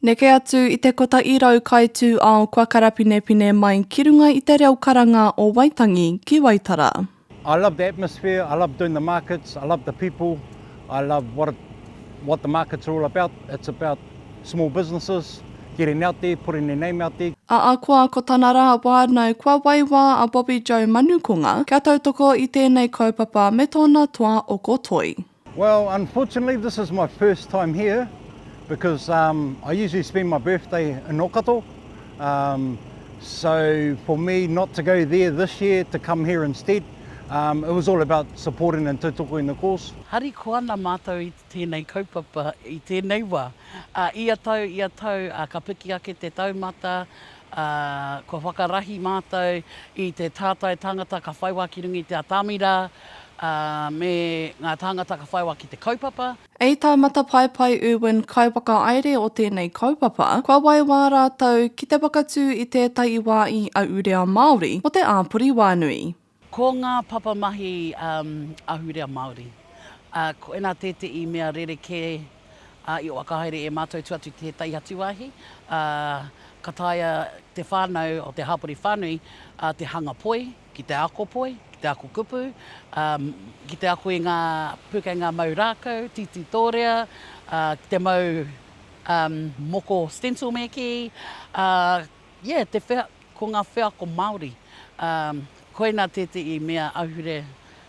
Neke atu i te 100 kaitū ao kua karapinepine mai ki runga i te reo karanga o Waitangi ki Waitara. I love the atmosphere, I love doing the markets, I love the people, I love what what the markets are all about, it's about small businesses getting out there, putting their name out there. Ahakoa ko tana rā whānau kua waiwā a Bobby Joe Manukonga kia tautoko i tēnei kaupapa me tōna toa oko toi. Well, unfortunately this is my first time here because um, I usually spend my birthday in Okato. Um, so for me not to go there this year, to come here instead, um, it was all about supporting and tautoko in the cause. Harikoa ana mātou i tēnei kaupapa i tēnei wā. Ā, ia tau, ia tau, ā, ka piki ake te taumata, ā, kua whakarahi mātou i te tātai tāngata ka whai wā ki runga i te atamira, ā, me ngā tāngata ka whai wā ki te kaupapa. Ei tā Matapaepae Irwin kaiwhakahaere o tēnei kaupapa, kua wai wā rātou ki te whakatū i tētahi wāhi ahurea Māori mō te āpori wānui. Ko ngā papamahi ahurea Māori, ā, koinā tētehi mea rerekē i whakahaere e mātou tu atu ki tētahi atu wāhi, ā, ka taea te whānau o te hapori whānui te hanga poi, ki te ako poi, ki te ako kupu, ā, ki te ako i ngā pūkenga mau rākau, tītī tōrea, ā, ki te mau moko stencil me kī, ā, yeah, te whea, ko ngā wheako Māori, ā, koinā tētehi mea ahure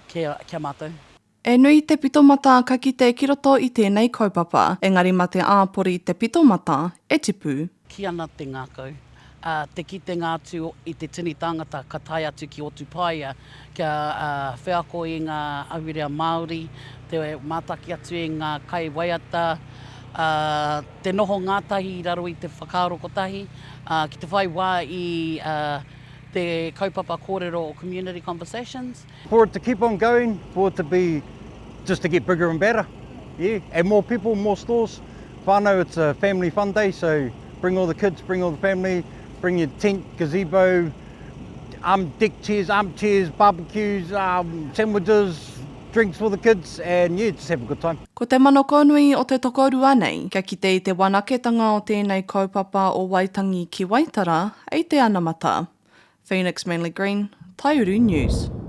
ki a mātou. E nui te pitomata ka kite ki roto i tēnei kaupapa, engari ma te āpori te pitomata e tipu. Kī ana te ngākau, ā, te kitenga atu i te tini tāngata ka tae atu ki Otūpaia kia wheako i ngā ahurea Māori, te mātaki atu i ngā kaiwaiata, ā, te noho ngātahi i raro i te whakaaro kotahi, ā, ki te whai wā i te kaupapa kōrero o Community Conversations. For it to keep on going, for it to be, just to get bigger and better, yeah, and more people, more stores. Whānau, it's a family fun day, so bring all the kids, bring all the family, bring your tent, gazebo, um, deck chairs, armchairs, barbecues, um, sandwiches, drinks for the kids, and yeah, just have a good time. Ko te manakonui o te tokorua nei, kia kite i te wanaketanga o tēnei kaupapa o Waitangi ki Waitara, ei te anamata. Phoenix Manly Green, Taiuru News.